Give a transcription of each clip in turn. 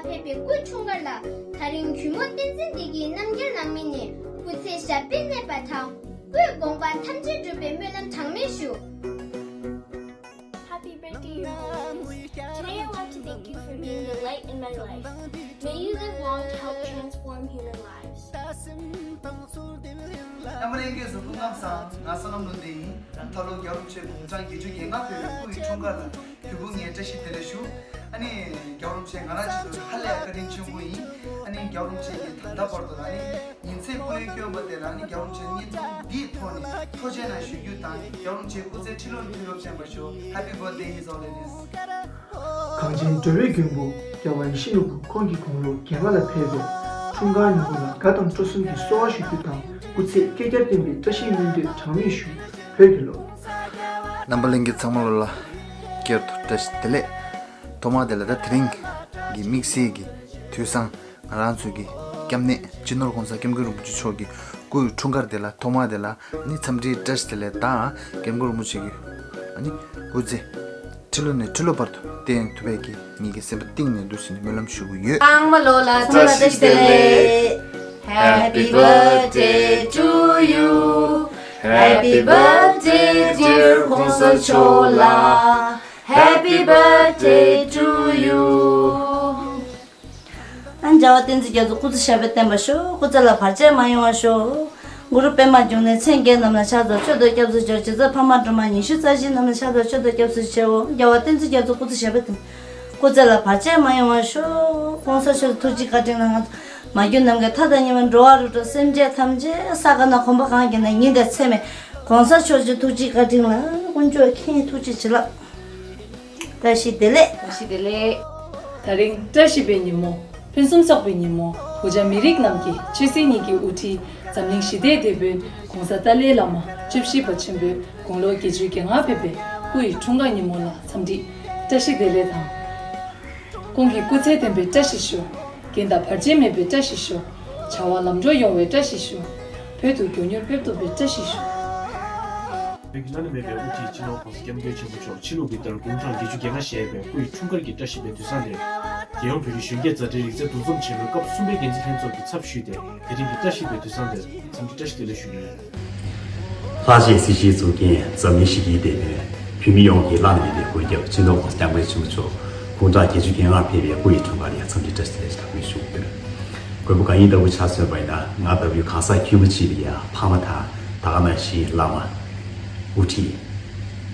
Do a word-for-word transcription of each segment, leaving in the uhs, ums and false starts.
ཕེབས་པའི་སྐུའི་འཁྲུངས་སྐར་ལ། ད་རིང་གུས་མོ་བསྟན་འཛིན་འདི་གི་རྣམ་རྒྱལ་ནང་མི་ནས་སྐུ་ཚེ་ཞབས་པད་གནས་པ་དང་། སྐུའི་དགོངས་པ་ཐམས་ཅད་འགྲུབ་པའི་སྨོན་ལམ་གྲངས་མེད་ཞུ། Happy birthday, Rose. Today I want to thank you for being the light in my life. May you live long to help transform human lives. རྣམ་པ་ལྷན་རྒྱས་ཚོ་སྐུ་ཁམས་བཟང་། ང་བསོད་ནམས་ལྷུན་ལྡན་ཡིན། ད་ལོ་རྒྱལ་བ་རིན་པོ་ཆེ་དགུང་གྲངས་བརྒྱད་ཅུ་གྱ་ལྔ་ཕེབས་པའི་སྐུ་ཡི་འཁྲུངས་སྐར་ལ་དུས་ཕུགས་ངས་བཀྲ་ཤིས་བདེ་ལེགས་ཞུ། ཨ་ནི་རྒྱལ་བ་རིན་པོ་ཆེ་ང་རང་ཆེད་དུ་ཧ་ལས་བཀའ་དྲིན་ཆེན་པོ་ཡིན། ཨ་ནི་རྒྱལ་བ་རིན་པོ་ཆེ་གིས་ད་ལྟ་བར་དུ་ཨ་ནི་ཉིན་མཚན་སྐུ་ཡོན་བསྐྱོན་པ་དེ་ལ་ཨ་ནི་རྒྱལ་བ་རིན་པོ་ཆེ་བརྙན་ཐུང་འདིའི་ཐོག་ནས་ཐུགས་རྗེ་གནང་ཞུ་རྒྱུ་དང་། རྒྱལ་བ་རིན་པོ་ཆེ་སྐུ་ཚེ་ཁྲི་ལོར་མཐུད་རབས་བརྟན་པར་ཤོག Happy birthday, His Holiness. གངས་ཅན་འགྲོ་བའི་མགོན་པོ་རྒྱལ་བ་ཡིད་བཞིན་ནོར་བུ་ཁོང་གི་དགུང་ལོ་བརྒྱད་པ་ལ་ཕེབས་པའི་འཁྲུངས་སྐར་ཉིན་མོ་ལ་དགའ་དང་སྤྲོ་གསུམ་གྱིས་གསོལ་བ་ཞུ་རྒྱུ་དང་། སྐུ་ཚེ་བསྐལ་བརྒྱར་བརྟན་པའི་བཀྲ་ཤིས་སྨོན་འདུན་གྲངས་མེད་ཞུ། བོད་ཀྱི་ལོ། རྣམ་པ་ལྷན་རྒྱས་ཚང་མ་ལོ་ལ་བསྐྱར་དུ་བཀྲ་ཤིས་བདེ་ལེགས། ཐོག་མ་དེ་ལ་ད་དེ་རིང་གི་དམིགས་བསལ་གྱི་དུས་བཟང་། ང་རང་ཚོའི་གི་སྐྱབས་གནས་སྤྱི་ནོར་༸གོང་ས་༸སྐྱབས་མགོན་རིན་པོ་ཆེ་མཆོག་གི་སྐུའི་འཁྲུངས་སྐར་དེ་ལ་ཐོག་མ་དེ་ལ་ནི་འཚམས་འདྲིའི་བཀྲ་ཤིས་བདེ་ལེགས་དང་། སྐྱབས་མགོན་རིན་པོ་ཆེ་གི་ཨ་ནི་སྐུ་ཚེ་ཁྲི་ལོ་ནས་ཁྲི་ལོ་བར་དུ་བརྟན་ཐུབ་པའི་གི་ངེད་ཀྱི་སེམས་པ་གཏིང་ནས་འདུག་ཟེར་ནས་སྨོན་ལམ་ཞུ་གི་ཡོད། ཚང་མ་ལོ་ལ་འཚམས་འདྲི་བཀྲ་ཤིས་བདེ་ལེགས། Happy birthday to you. Happy birthday dear༸གོང་ས་མཆོག་ལགས། Happy birthday to you. ཨ་ནི་རྒྱལ་བ་བསྟན་འཛིན་རྒྱ་མཚོ་སྐུ་ཚེ་ཞབས་པད་བརྟན་པར་ཤོག་སྐུ་ཚེ་ལ་བར་ཆད་མ་ཡོང་བར་ཤོག་གུ་རུ་པདྨ་འབྱུང་གནས་མཚན་བརྒྱད་རྣམས་ལ་ཕྱག་འཚལ་ལོ། མཆོད་དོ་སྐྱབས་སུ་མཆིའོ། རྗེ་བཙུན་འཕགས་མ་སྒྲོལ་མ་ཉི་ཤུ་རྩ་བཞི་རྣམས་ལ་ཕྱག་འཚལ་ལོ། མཆོད་དོ་སྐྱབས་སུ་མཆིའོ། རྒྱལ་བ་བསྟན་འཛིན་རྒྱ་མཚོ་སྐུ་ཚེ་ཞབས་པད་བརྟན། སྐུ་ཚེ་ལ་བར་ཆད་མ་ཡོང་བར་ཤོག ༸གོང་ས་མཆོག་ཐུགས་རྗེ་བཀའ་དྲིན་ལ་ང་ཚོ་མ་གྱུར་ནམ་མཁའི་མཐའ་དང་མཉམ་པའི་འགྲོ་བ་རིགས་དྲུག་སེམས་ཅན་ཐམས་ཅད་ས་ག་ན་གོམ་པ་གང་བརྒྱབ་ན་ཉིན་དང་མཚན་མེད་༸གོང་ས་མཆོག་གི་ཐུགས་རྗེ་བཀའ་དྲིན་ལ་དཀོན་མཆོག་མཁྱེན། ཐུགས་རྗེ་ཆེ་ལགས། བཀྲ་ཤིས་བདེ་ལེགས། བཀྲ་ཤིས་བདེ་ལེགས། ད་རིང་བཀྲ་ཤིས་པའི་ཉིན་མོ། ཕུན་སུམ་ཚོགས་པའི་ཉིན་མོ། གུ་ཇ་མི་རིགས་རྣམས་ཀྱི་ཆོས་སྲིད་གཉིས་ཀྱི་དབུ་ཁྲིད་འཛམ་གླིང་ཞི་བདེའི་དེད་དཔོན་༸གོང་ས་ཏཱ་ལའི་བླ་མ་བཅུ་བཞི་པ་ཆེན་པོས་དགུང་ལོ་བརྒྱད་ཅུ་གྱ་ལྔ་ཕེབས་པའི་སྐུ་ཡི་འཁྲུངས་སྐར་ཉིན་མོ་ལ་འཚམས་འདྲི་བཀྲ་ཤིས་བདེ་ལེགས་དང་། ཁོང་གི་སྐུ་ཚེ་བརྟན་པའི་བཀྲ་ཤིས་ཤོག་རྐྱེན་དང་བར་ཆད་མེད་པའི་བཀྲ་ཤིས་ཤོག་བྱ་བ་ལམ་འགྲོ་ཡོང་བའི་བཀྲ་ཤིས་ཤོག་བོད་དུ་མགྱོགས་མྱུར་ཕེབས་ཐུབ་པའི་བཀྲ་ཤིས་ཤོག་བོད་ཀྱི་བླ་ན་མེད་པའི་དབུ་ཁྲིད་སྤྱི་ནོར་༸གོང་ས་༸སྐྱབས་མགོན་ཆེན་པོ་མཆོག་ཕྱི་ལུགས་ཀྱི་ལྟར་དགུང་གྲངས་བརྒྱད་ཅུ་གྱ་ལྔ་བཞེས་པའི་སྐུ་ཡི་འཁྲུངས་སྐར་གྱི་བཀྲ་ཤིས་པའི་དུས་བཟང་དེར། རྒྱལ་ཡོངས་བོད་རིགས་གཞོན་སྐྱེས་མཛའ་འབྲེལ་རིག་རྩལ་འདུ་འཛོམས་ཆེན་མོའི་སྐབས་གསུམ་པའི་འགན་འཛིན་ལྷན་ཚོགས་ཀྱི་ཚབ་ཞུས་ཏེ། དེ་རིང་གི་བཀྲ་ཤིས་པའི་དུས་བཟང་དེར་འཚམས་འདྲི་བཀྲ་ཤིས་བདེ་ལེགས་ཞུ་ཡོད། ལྷག་བཅས་སྲིད་སྤྱིའི་གཙུག་རྒྱན་འཛམ་གླིང་ཞི་བདེའི་དེད་དཔོན། བོད་མི་ཡོངས་ཀྱི་བླ་ན་མེད་པའི་མགོན་སྐྱབས་སྤྱི་ནོར་༸གོང་ས་༸སྐྱབས་མགོན་ཆེན་པོ་མཆོག་དགུང་གྲངས་བརྒྱད་ཅུ་གྱ་ལྔ་ཕེབས་པའི་སྐུ་ཡི་འཁྲུངས་སྐར་ལ་ཡང་འཚམས་འདྲི་བཀྲ་ཤིས་བདེ་ལེགས་ཞུ་ཡོད། དགོས་པ་གང་ཡིན་ལྟ་བུ་ཆ་མཚོན་པ་ཡིན་ན། ང་ལྟ་བུའི་གང་ཟག་ཁྱུ་མ་གཅིག་ལ་ཡང་ཕ་མ་དང་། ད་ག་ནང་བཞིན་བླ་མ། དབུ་ཁྲིད།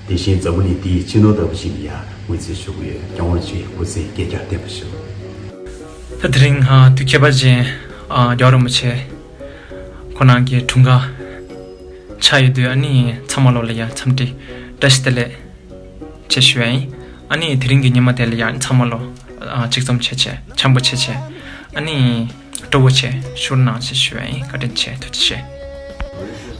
དེ་བཞིན་འཛམ་བུ་གླིང་འདིའི་སྤྱི་ནོར་ལྟ་བུ་ཞིག་ལ་ཡང་ངོས་འཛིན་ཞུ་གི་ཡོད། སྐྱབས་མགོན་མཆོག་སྐུ་ཚེ་བསྐལ་བརྒྱར་བརྟན་པར་ཤོག་ད་དེ་རིང་ཨ་དུས་ཁྱད་པར་ཅན་ཨ་རྒྱལ་བ་རིན་པོ་ཆེ་ཁོང་རང་གི་འཁྲུངས་སྐར་ཆགས་ཡོད་དུས། ཨ་ནི་ཚང་མ་ལོ་ལ་ཡང་འཚམས་འདྲི་བཀྲ་ཤིས་བདེ་ལེགས་ཅེས་ཞུ་ཡ་ཡིན། ཨ་ནི་དེ་རིང་གི་ཉི་མ་དེ་ལ་ཡང་ཚང་མ་ལོ་ཨ་གཅིག་འཛོམས་བྱེད་ཆེད། འཆམ་པོ་བྱེད་ཆེད། ཨ་ནི་སྤྲོ་བོ་བྱེད། ཤུགས་གནང་ཞེས་ཞུ་ཡ་ཡིན། བཀའ་དྲིན་ཆེ། ཐུགས་རྗེ་ཆེ།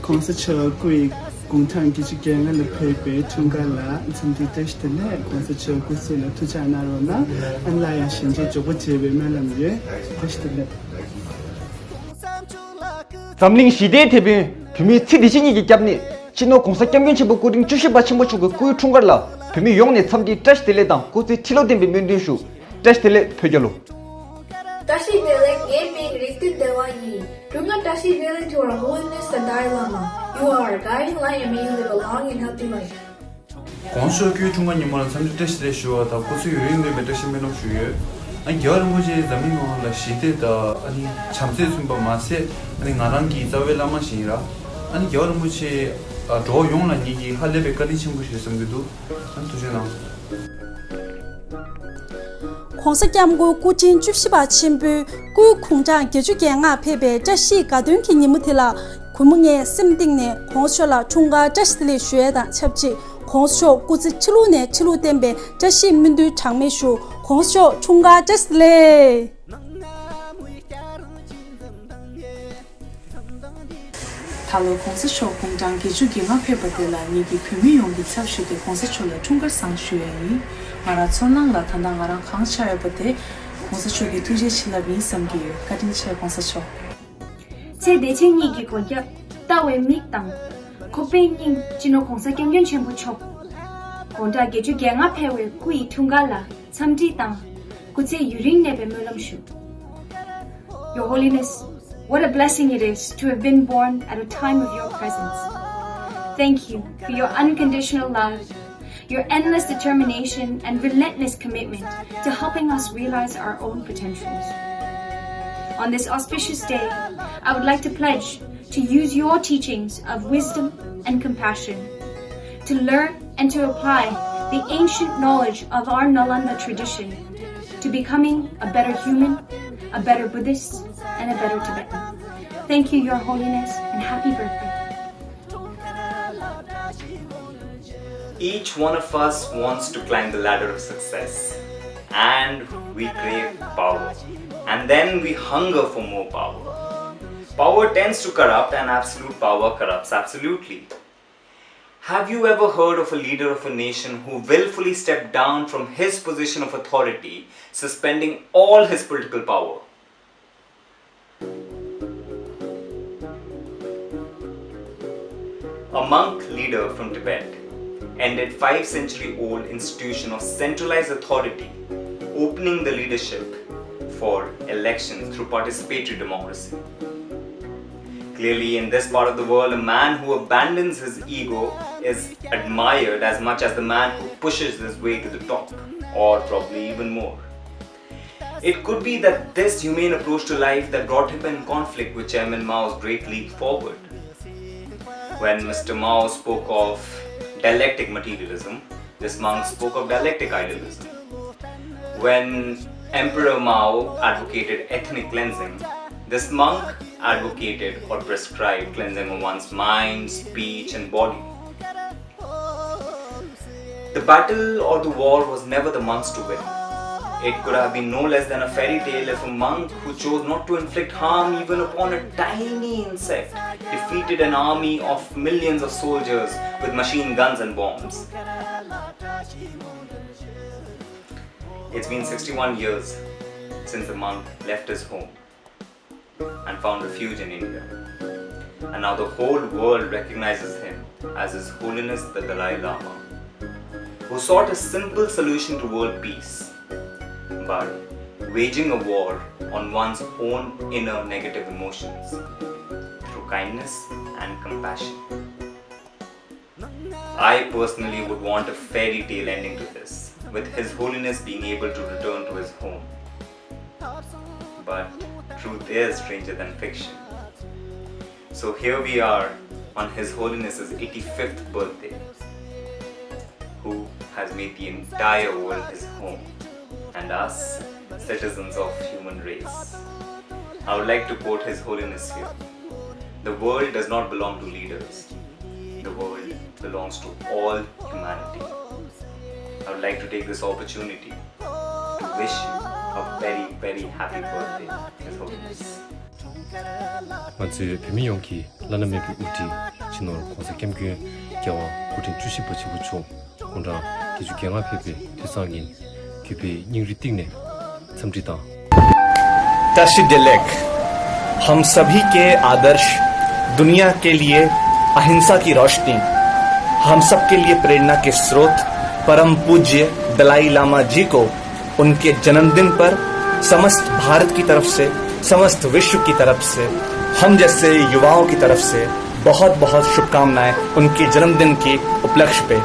༸གོང་ས་མཆོག་སྐུ་ཡི་དགུང་གྲངས་བརྒྱད་ཅུ་གྱ་ལྔ་ལ་ཕེབས་པའི་འཁྲུངས་སྐར་ལ་འཚམས་འདྲི་བཀྲ་ཤིས་བདེ་ལེགས། ༸གོང་ས་མཆོག་སྐུ་ཚེ་ལ་ཐུགས་ཅག་གནང་རོགས་གནང་། ཨ་ནི་སླར་ཡང་ཞལ་མཇལ་མགྱོགས་པོ་བྱེད་པའི་སྨོན་ལམ་ཡོད། བཀྲ་ཤིས་བདེ་ལེགས། འཛམ་གླིང་ཞི་བདེའི་དེད་དཔོན། བོད་མིའི་ཚེ་འདི་ཕྱི་གཉིས་ཀྱི་སྐྱབས་གནས་སྤྱི་ནོར་༸གོང་ས་༸སྐྱབས་མགོན་ཆེན་པོ་སྐུ་ཕྲེང་བཅུ་བཞི་པ་ཆེན་པོ་མཆོག་གི་སྐུའི་འཁྲུངས་སྐར་ལ་བོད་མི་ཡོངས་ནས་འཚམས་འདྲིའི་བཀྲ་ཤིས་བདེ་ལེགས་དང་སྐུ་ཚེ་ཁྲི་ལོ་བརྟན་པའི་སྨོན་འདུན་ཞུ། བཀྲ་ཤིས་བདེ་ལེགས་བོད་རྒྱལ་ལོ། བཀྲ་ཤིས་བདེ་ལེགས། ངའི་མིང་རིག་ལྡན་བདེ་བ་ཡིན། སྒྲུང་ང་བཀྲ་ཤིས་བདེ་ལེགས་to our holiness the Dalai Lama. You are our guiding light and may you live a long and healthy life. ༸གོང་ས་མཆོག་སྐུའི་འཁྲུངས་སྐར་ཉིན་མོ་ལ་འཚམས་འདྲི་བཀྲ་ཤིས་བདེ་ལེགས་ཞུ་བ་དང་། སྐུ་ཚེ་ཡུན་རིང་བརྟན་པའི་བཀྲ་ཤིས་སྨོན་ལམ་ཞུ་ཡོད། ཨ་རྒྱལ་བ་རིན་པོ་ཆེ་འཛམ་གླིང་ནང་ལ་ཞི་བདེ་དང་ཨ་ནི་བྱམས་བརྩེ་མཚོན་པ་མ་ཟད། ཨ་ནི་ང་རང་གི་རྩ་བའི་བླ་མ་ཞིག་ཡིན་ར། ཨ་ནི་རྒྱལ་བ་རིན་པོ་ཆེ་ཨ་འགྲོ་བ་ཡོངས་ལ་ངེད་ཀྱིས་ཧ་ལས་པའི་བཀའ་དྲིན་ཆེན་པོ་ཞིག་བསམ་གྱི་འདུག་ཨ་ནི་ཐུགས་རྗེ་གནང་། ༸གོང་ས་༸སྐྱབས་མགོན་སྐུ་ཕྲེང་བཅུ་བཞི་པ་ཆེན་པོའི་སྐུའི་དགུང་གྲངས་བརྒྱད་ཅུ་གྱ་ལྔ་ཕེབས་པའི་བཀྲ་ཤིས་དགའ་སྟོན་གྱི་ཉིན་མོ་དེ་ལ། གུས་མོ་ངས་སེམས་གཏིང་ནས་༸གོང་ས་མཆོག་ལ་འཁྲུངས་སྐར་བཀྲ་ཤིས་བདེ་ལེགས་ཞུ་ཡས་དང་ཆབས་ཅིག ༸གོང་ས་མཆོག་སྐུ་ཚེ་ཁྲི་ལོ་ནས་ཁྲི་ལོ་བརྟན་པའི་བཀྲ་ཤིས་སྨོན་འདུན་གྲངས་མེད་ཞུ། ༸གོང་ས་མཆོག་འཁྲུངས་སྐར་བཀྲ་ཤིས་བདེ་ལེགས། ད་ལོ་༸གོང་ས་མཆོག་དགུང་གྲངས་བརྒྱད་ཅུ་གྱ་ལྔ་ཕེབས་པ་དེ་ལ་ངེད་ཀྱིས་བོད་མི་ཡོངས་ཀྱི་ཚབ་ཞུས་ཏེ་༸གོང་ས་མཆོག་ལ་འཁྲུངས་སྐར་བཟང་ཞུ་ཡས་ཡིན། ང་རང་ཚོར་སྣང་ལ་ད་ལྟ་ང་རང་གང་ཆགས་ཡོད་པ་དེ་༸གོང་ས་མཆོག་གི་ཐུགས་རྗེ་བྱིན་རླབས་ཡིན་བསམ་གྱི་ཡོད། བཀའ་དྲིན་ཆེ་༸གོང་ས་མཆོག་ཚེ་འདི་ཕྱི་གཉིས་ཀྱི་མགོན་སྐྱབས་ལྟ་བའི་མིག་དང་། ཁོག་པའི་སྙིང་སྤྱི་ནོར་༸གོང་ས་༸སྐྱབས་མགོན་ཆེན་པོ་མཆོག་དགུང་གྲངས་བརྒྱད་ཅུ་གྱ་ལྔ་ཕེབས་པའི་སྐུ་ཡི་འཁྲུངས་སྐར་ལ་འཚམས་འདྲི་དང་། ཚེ་ཡུན་རིང་གནས་པའི་སྨོན་ལམ་ཞུ། Your Holiness, what a blessing it is to have been born at a time of your presence. Thank you for your unconditional love, your endless determination, and relentless commitment to helping us realize our own potentials. On this auspicious day, I would like to pledge to use your teachings of wisdom and compassion to learn and to apply the ancient knowledge of our Nalanda tradition to becoming a better human, a better Buddhist, and a better Tibetan. Thank you, Your Holiness, and happy birthday. Each one of us wants to climb the ladder of success, and we crave power, and then we hunger for more power. Power tends to corrupt, and absolute power corrupts absolutely. Have you ever heard of a leader of a nation who willfully stepped down from his position of authority, suspending all his political power? A monk leader from Tibet ended five century old institution of centralized authority, opening the leadership for elections through participatory democracy. Clearly, in this part of the world, a man who abandons his ego is admired as much as the man who pushes his way to the top, or probably even more. It could be that this humane approach to life that brought him in conflict with Chairman Mao's Great Leap Forward. When Mister Mao spoke of dialectic materialism, this monk spoke of dialectic idealism. When Emperor Mao advocated ethnic cleansing, this monk advocated or prescribed cleansing of one's mind, speech, and body. The battle or the war was never the monk's to win. It could have been no less than a fairy tale if a monk who chose not to inflict harm even upon a tiny insect defeated an army of millions of soldiers with machine guns and bombs. It's been sixty-one years since the monk left his home and found refuge in India. And now the whole world recognizes him as His Holiness the Dalai Lama, who sought a simple solution to world peace by waging a war on one's own inner negative emotions through kindness and compassion. I personally would want a fairy tale ending to this, with His Holiness being able to return to his home. But truth is stranger than fiction. So here we are on His Holiness's eighty-fifth birthday, who has made the entire world his home, and us, citizens of human race. I would like to quote His Holiness here. The world does not belong to leaders. The world belongs to all humanity. I would like to take this opportunity to wish you a very, very happy birthday, His Holiness. ང་ཚོའི་བོད་མི་ཡོངས་ཀྱི་བླ་ན་མེད་པའི་དབུ་ཁྲིད་སྤྱི་ནོར་༸གོང་ས་༸སྐྱབས་མགོན་རྒྱལ་བ་སྐུ་ཕྲེང་བཅུ་བཞི་པ་ཆེན་པོ་མཆོག་དགུང་གྲངས་བརྒྱད་ཅུ་གྱ་ལྔ་ཕེབས་པའི་དུས་བཟང་ཉིན། གུས་པའི་སྙིང་རུས་གཏིང་ནས་འཚམས་འདྲི་དང་། Tashi Delek, हम सभी के आदर्श, दुनिया के लिए अहिंसा की रोशनी, हम सब के लिए प्रेरणा के स्रोत परम पूज्य दलाई लामा जी को उनके जन्मदिन पर समस्त भारत की तरफ से, समस्त विश्व की तरफ से, हम जैसे युवाओं की तरफ से बहुत बहुत शुभकामनाएं उनके जन्मदिन के उपलक्ष्य पे।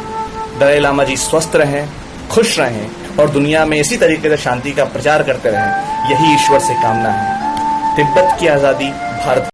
दलाई लामा जी स्वस्थ रहें, खुश रहें और दुनिया में इसी तरीके से शांति का प्रचार करते रहें, यही ईश्वर से कामना है। तिब्बत की आज़ादी, भारत